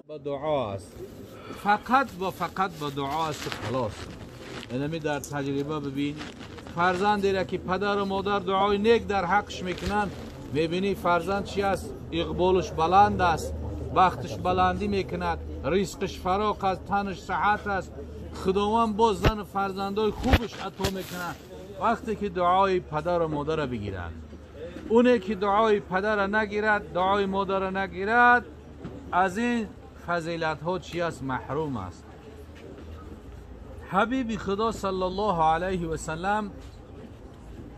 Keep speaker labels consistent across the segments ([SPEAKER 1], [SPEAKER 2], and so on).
[SPEAKER 1] Ба дуо аст, фақат ва фақат ба дуо аст. Халос, инами дар таҷриба бибин, фарзандеро ки падару модар дуои нек дар ҳаққш мекунанд, мебинӣ фарзанд чи аст? Иқболаш баланд аст, бахташ баландӣ мекунад, ризқиш фароқ аст, танаш саҳат аст. Худованд боз зану фарзандои хубаш ато мекунад вақте ки дуои падару модарро бигирад. Оне ки дуои падарро нагирад, дуои модарро нагирад, аз ин фазилатҳо чи аст? Маҳрум аст. Ҳабиби Худо саллаллоҳу алайҳи васалам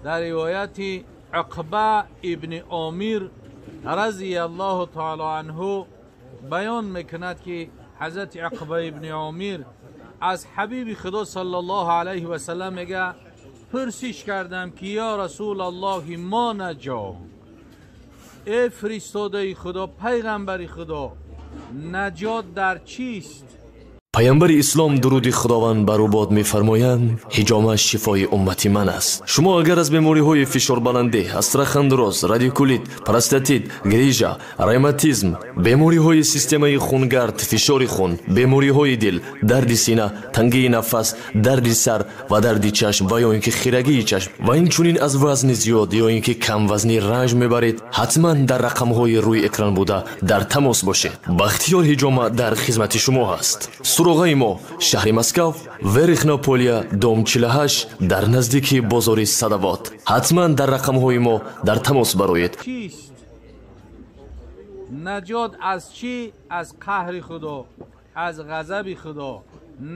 [SPEAKER 1] дар ривояти Уқба ибни Омир разияллоҳу таоло анҳу баён мекунад, ки ҳазрати Уқба ибни Омир аз ҳабиби Худо саллаллоҳу алайҳи васалам мега: пурсиш кардам ки ё Расулаллоҳи, мо наҷо, э фиристодаи Худо, пайғамбари Худо, наҷот дар чист?
[SPEAKER 2] Паёмбари ислом, дуруди Худованд бар ӯ бод, мефармоянд: ҳиҷома шифои уммати ман аст. Шумо агар аз бемориҳои фишорбаландӣ, остеохондроз, радикулит, простатит, грижа, ревматизм, бемориҳои системаи хунгард, фишори хун, бемориҳои дил, дарди сина, тангии нафас, дарди сар ва дарди чашм ва ё ин ки хирагии чашм ва инчунин аз вазни зиёд ё ин ки камвазнӣ ранҷ мебаред, ҳатман дар рақамҳои рӯи экран буда дар тамос бошед. Бахтиёр Ҳиҷома дар хизмати шумо ҳаст. Суроғаи мо: шаҳри Москав, Верхнее Поле, дом 48, дар наздики бозори Садовод. Ҳатман дар рақамҳои мо дар тамос бароед.
[SPEAKER 1] Чист наҷот? Аз чӣ? Аз қаҳри Худо, аз ғазаби Худо,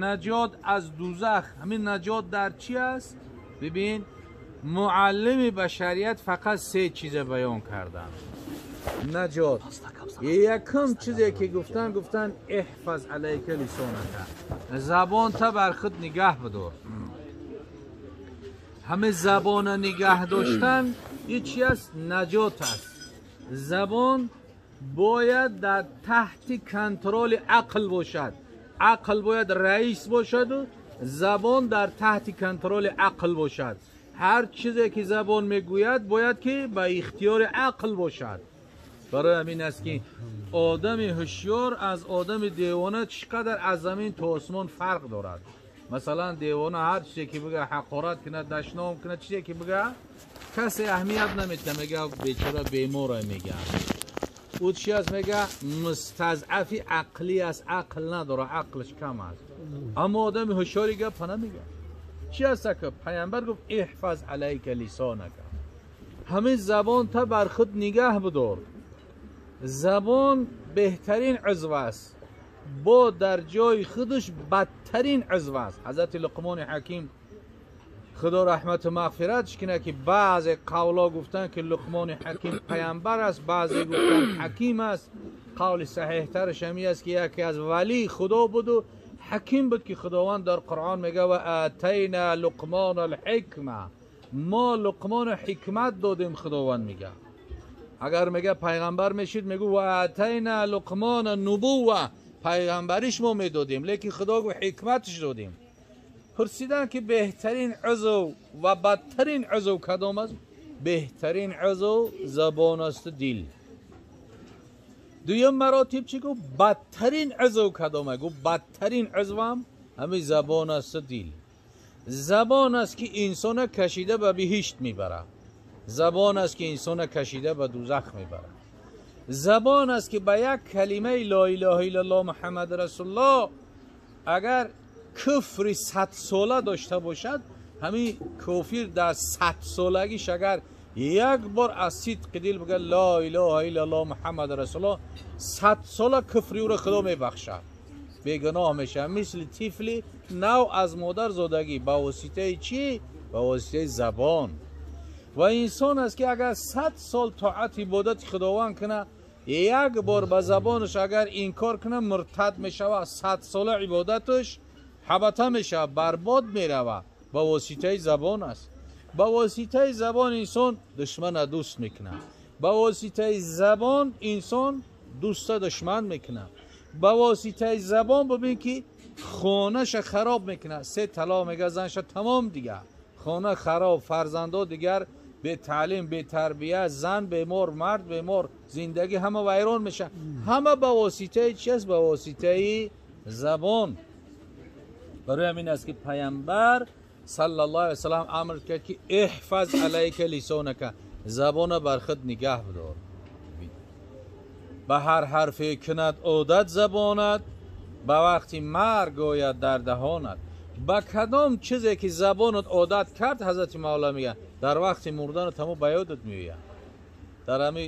[SPEAKER 1] наҷот аз дузах. Ҳамин наҷот дар чӣ аст? Бибин, муаллими башарият фақат се чиза баён карданд. Наҷот, якум чизе ки гуфтан, гуфтан: احفظ عليك لسانك, забонта бар худ нигаҳ бидор. Ҳаме забона нигаҳ доштан и чи аст? Наҷот аст. Забон бояд дар таҳти контроли ақл бошад. Ақл бояд раис бошаду забон дар таҳти контроли ақл бошад. Ҳар чизе ки забон мегӯяд, бояд ки ба ихтиёри ақл бошад. Барои ҳамин аст ки одами ҳушёр аз одами девона чӣ қадар аз замин то осмон фарқ дорад. Масалан, девона ҳар чизе ки бига, ҳақорат кунад, дашном кунад, чизе ки бига, касе аҳамият намедиҳад, мега: бечора бемора. Мега, ӯ чи аст? Мега, мустазъафи ақлӣ аст, ақл надора, ақлш кам аст. Аммо одами ҳушёри гапа намега. Чи аст? Ака паямбар гуфт: احفظ عليك لسانك, ҳамин забонта бар худ нигаҳ бидор. Забон беҳтарин узв аст, бо дар ҷои худаш бадтарин узв аст. Ҳазрати Луқмони Ҳаким, Худо раҳмату мағфиратш кунад, ки баъзе қавло гуфтанд, ки Луқмони Ҳаким паямбар аст, баъзе гуфтанд, ҳаким аст. Қавли саҳеҳтараш ҳамин аст, ки яке аз валии Худо буду ҳаким буд, ки Худованд дар Қуръон мега: وآتينا لقمان الحكمة, мо Луқмону ҳикмат додем. Худованд мега, агар мега пайғамбар мешид, мегу: وآتينا لقمان النبوة, пайғамбариш мо медодем. Лекин Худо гу: ҳикматш додем. Пурсидан, ки беҳтарин узв ва бадтарин узв кадом аст? Беҳтарин узв забон асту дил. Дуюм маротиб чӣ гуфт? Бадтарин узв кадом аст? Гуфт: бадтарин узвам ҳамин забон асту дил. Забон аст, ки инсона кашида ба биҳишт мебарад, забон аст, ки инсона кашида ба дузах мебарад. Забон аст, ки ба як калимаи لا إله إلا الله محمد رسول الله агар куфри 100 сола дошта бошад, ҳамин кофир дар 100 солагиш агар як бор аз сидқи дил бигӯяд لا إله إلا الله محمد رسول الله, 100 сола куфри ӯро Худо мебахшад, бегуноҳ мешавад, мисли тифли нав аз модар зодагӣ. Ба воситаи чӣ? Ба воситаи забон. Ва инсон аст, ки агар 100 сол тоат ибодати Худованд кунад, як бор ба забонаш агар инкор кунад, муртад мешавад, 100 сола ибодаташ ҳабата мешавад, барбод меравад. Ба воситаи забон аст. Ба воситаи забон инсон душмана дӯст мекунад, ба воситаи забон инсон дӯста душман мекунад. Ба воситаи забон бибин, ки хонаша хароб мекунад. Се талоқ мега занша, тамом, дигар хона хароб, фарзандо дигар. бетаълим, бетарбия, зан бемор, мард бемор, зиндагӣ ҳама вайрон мешавад. Ҳама ба воситаи чи аст? Ба воситаи забон. Барои ҳамин аст, ки Паямбар саллаллоҳу алайҳи васаллам амр кард, ки احفظ عليك لسانك, забона бар худ нигаҳ бидор. Ба ҳар ҳарфе кунад одат забонат, ба вақти марг ояд дар даҳонат. Ба кадом чизе ки забонат одат кард, Ҳазрати Мавло мегӯяд, дар вақти мурданат ҳамо ба ёдат меояд. Дар ҳами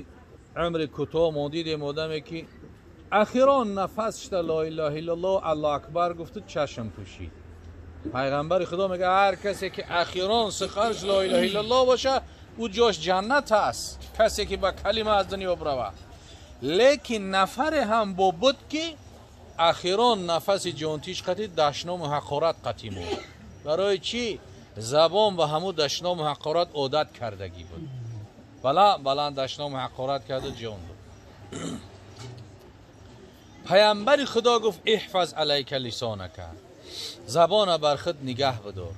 [SPEAKER 1] умри кӯтоҳ мо дидем одаме, ки ахирон нафас шуда لا إله إلا الله, الله أكبر гуфту чашм пӯшид. Пайғамбари Худо мегӯяд, ҳар касе ки ахирон суханаш لا إله إلا الله боша, ӯ ҷош ҷаннат аст, касе ки ба калима аз дунё бирава. Лекин нафаре ҳам бо буд, ки ахирон нафаси ҷонтиш қатӣ дашному ҳақорат қатӣ мурд. Барои чӣ? Забон ба ҳамун дашному ҳақорат одат кардагӣ буд. Баланд баланд дашному ҳақорат карду ҷон дод. Паямбари Худо гуфт: احفظ عليك لسانك, забона бар худ нигаҳ бидор.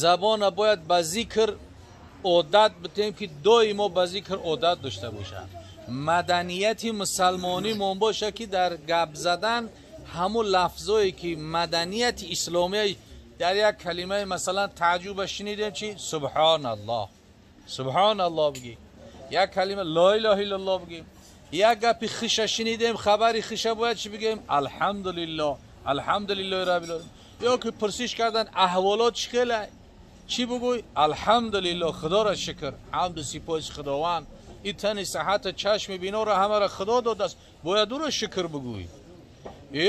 [SPEAKER 1] Забона бояд ба зикр одат битем, ки доимо ба зикр одат дошта бошад. Маданияти мусалмонӣ мон боша, ки дар гап задан ҳамун лафзое ки маданияти исломия. Дар як калимаи, масалан, таъҷуба шунидем, чи? Субҳоналлоҳ, субҳоналлоҳ бигӣ. Як калима لا إله إلا الله бигем. Як гапи хуша шунидем, хабари хуша, бояд чӣ бигем? Алҳамдулиллоҳ, الحمد لله رب العالمين. Ё ки пурсиш кардан, аҳволот чӣ хеле, чӣ бугӯй? Алҳамдулиллоҳ, Худоро шукр, ҳамду сипоси Худованд. Ин тани саҳата, чашми биноро ҳамаро Худо додааст, бояд ӯро шукр бугӯй.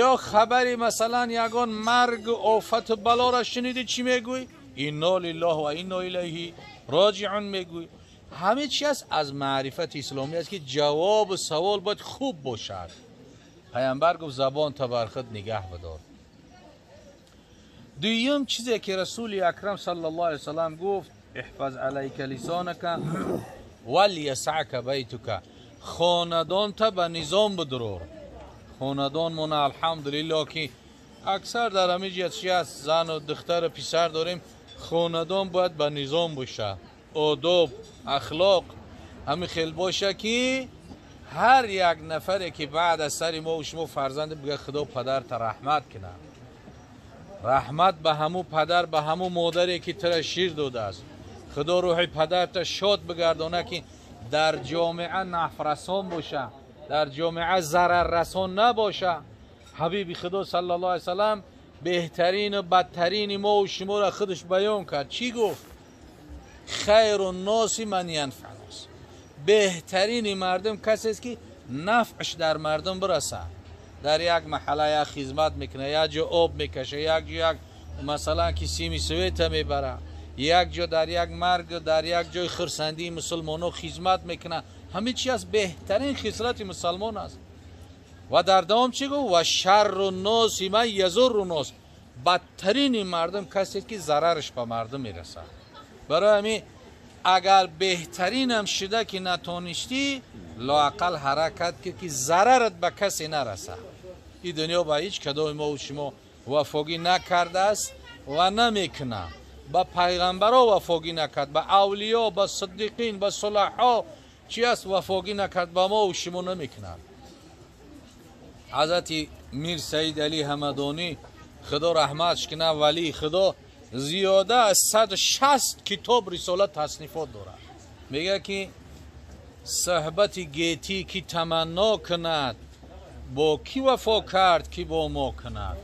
[SPEAKER 1] Ё хабари, масалан, ягон марг, офату балоро шунидӣ, чӣ мегӯй? إنا لله وإنا إليه راجعون мегӯй. Ҳаме чи аст? Аз маърифати исломӣ аст, ки ҷавобу савол бояд хуб бошад. Паямбар гуфт: забонта бар худ нигаҳ бидор. Дуюм чизе ки Расули Акрам صلى الله عليه وسلم гуфт: احفظ عليك لسانك وليسعك بيتك, хонадонта ба низом бидурор. Хонадонмона, алҳамдулиллоҳ, ки аксар дар ҳамин ҷиҳат чи аст, зану духтару писар дорем. Хонадон бояд ба низом бошад, одоб, ахлоқ ҳамин хел боша, ки ҳар як нафаре ки баъд аз сари мо шумо фарзанде бигӯяд: Худо падарта раҳмат кунад, раҳмат ба ҳамун падар, ба ҳамун модаре ки тура шир додааст, Худо рӯҳи падарта шод бигардона, ки дар ҷомеа нафрасон боша, дар ҷомеа зараррасон набоша. Ҳабиби Худо صلى الله عليه وسلم беҳтарину бадтарини мову шуморо худаш баён кард. Чӣ гуфт? خير الناس من ينفع الناس. Беҳтарини мардум касест, ки нафъш дар мардум бирасад. Дар як маҳалла як хизмат мекунад, як ҷо об мекаша, як ҷо як, масалан, ки сими света мебара, як ҷо дар як марг, дар як ҷои хурсандии мусулмонҳо хизмат мекунад. Ҳамин чи аст? Беҳтарин хислати мусалмон аст. Ва дар давом чӣ гуфт? وشر الناس من يضر الناس. Бадтарини мардум касест, ки зарараш ба мардум мерасад. Барои ҳамин, агар беҳтаринам шуда ки натонистӣ, лоақал ҳаракат кир, ки зарарат ба касе нарасад. Ин дунё ба ҳеҷ кадоми мову шумо вафогӣ накардааст ва намекунад. Ба пайғамбаро вафогӣ накард, ба авлиё, ба сиддиқин, ба сулаҳо чи аст, вафогӣ накард, ба мову шумо намекунад. Ҳазрати Мир Саид Али Ҳамадонӣ, Худо раҳматш кунад, валии Худо, зиёда аз 160 китоб, рисола, таснифот дорад. Мегӯяд, ки суҳбати гетӣ ки таманно кунад, бо кӣ вафо кард, ки бо мо кунад?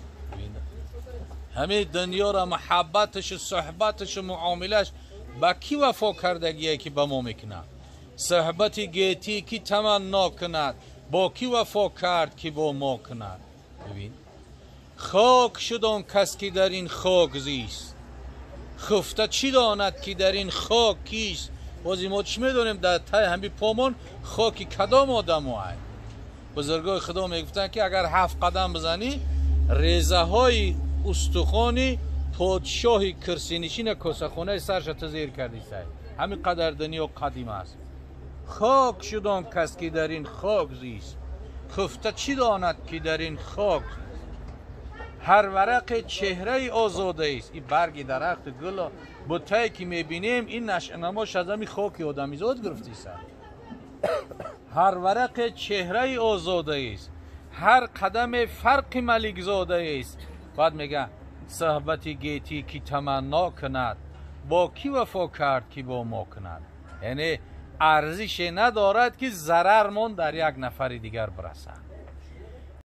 [SPEAKER 1] Ҳамин дунёро муҳаббаташу суҳбаташу муомилаш ба кӣ вафо кардагие, ки ба мо мекунад? Суҳбати гетӣ ки таманно кунад, бо кӣ вафо кард, ки бо мо кунад? Бибин, хок шуд он кас, ки дар ин хок зист, хуфта чӣ донад, ки дар ин хок кист? Бози мо чӣ медонем, дар таи ҳамин помон хоки кадом одамо ай? Бузургои Худо мегуфтанд, ки агар ҳафт қадам бизанӣ, резаҳои устухони подшоҳи кирсинишина косахонаи сарша ту зер кардӣ. Сай ҳамин қадар дунё қадим аст. Хок шуд он кас, ки дар ин хок зист, хуфта чӣ донад, ки дар ин хок. Ҳар варақе чеҳраи озодаист. Ин барги дарахту гулу бутае ки мебинем, ин нашъунамош аз ҳами хоки одамизод гирифтиса. Ҳар варақе чеҳраи озодаист, ҳар қадаме фарқи маликзодаист. Баъд мега: суҳбати гетӣ ки таманно кунад, бо кӣ вафо кард, ки бо мо кунад? Яъне арзише надорад, ки зарармон дар як нафари дигар бирасад.